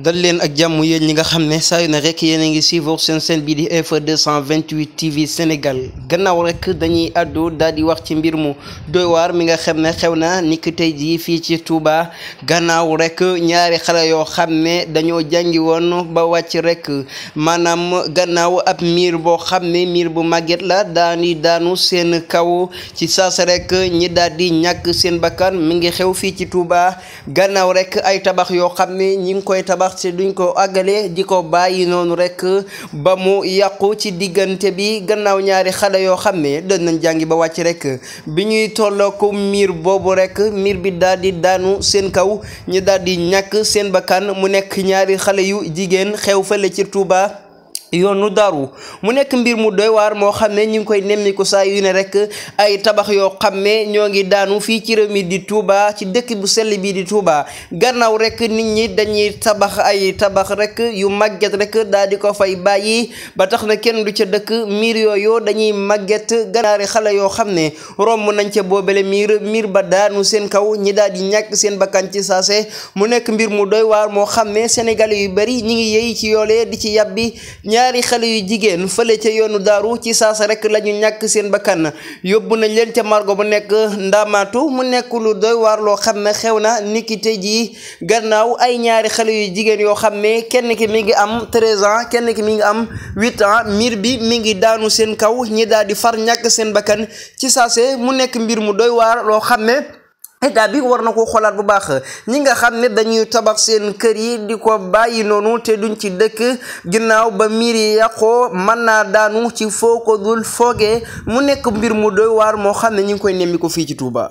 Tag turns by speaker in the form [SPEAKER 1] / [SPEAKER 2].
[SPEAKER 1] dal leen ak jàmm yéen ñi nga xam ne saa yu ne rek yéen a ngi suivre seen chaîne bii di Infos 228 TV Sénégal gannaaw rek dañuy àddu daal di wax ci mbir mu doy waar mi nga xam ne xew na niki tey jii fii ci Touba gannaaw rek ñaari xale yoo xam ne dañoo jàngi woon ba wàcc rek maanaam gannaaw ab miir boo xam ne miir bu màgget la daanu seen kaw ci saasa rek ñi daal di ñàkk seen bakkan mi ngi xew fii ci Touba gannaaw rek ay tabax yoo xam ne ñi ngi koy tabax te duñ ko àggale di ko bàyyi noonu rek ba mu yàqu ci diggante bi gannaaw ñaari xale yoo xam ne doon nañ jàngi ba wàcc rek bi ñuy tolloo ko miir boobu rek miir bi daal di daanu seen kaw ñi daal di ñàkk seen bakkan mu nekk ñaari xale yu jigéen xew fële ci Touba yoonu Daaru mu nekk mbir mu doy waar moo xam ne ñu ngi koy nemmiku saa yu ne rek ay tabax yoo xam ne ñoo ngi daanu fii ci réew mi di Touba ci dëkk bu sell bii di Touba gannaaw rek nit ñi dañuy tabax ay tabax rek yu màgget rek daal di ko fay bàyyi ba tax na kenn du ca dëkk miir yooyu dañuy màgget gannaari xale yoo xam ne romb nañ ca boobale miir ba daanu seen kaw ñi daal di ñàkk seen bakkan ci saase mu nekk mbir mu doy waar moo xam ne sénégalais yu bari ñi ngi yëy ci yoolee di ci yàbbi ñaari xale yu jigéen fële ca yoonu Daaru ci saasa rek lañu ñàkk seen bakkan yóbbu nañ leen ca margo bu nekk Ndaamaatu mu nekk lu doy waar loo xam ne xew na niki tey jii gannaaw ay ñaari xale yu jigéen yoo xam ne kenn ki mi ngi am 13 ans kenn ki mi ngi am 8 ans miir bi mi ngi daanu seen kaw ñi daal di far ñàkk seen bakkan ci saase mu nekk mbir mu doy waar loo xam ne état bi war na ko xoolaat bu baax ñi nga xam ne dañuy tabax seen kër yi di ko bàyyi noonu te duñ ci dëkk ginnaaw ba miir yi yàqoo mën naa daanu ci foo ko dul foogee mu nekk mbir mu doy waar moo xam ne ñu ngi koy nemmi ko fii ci Touba.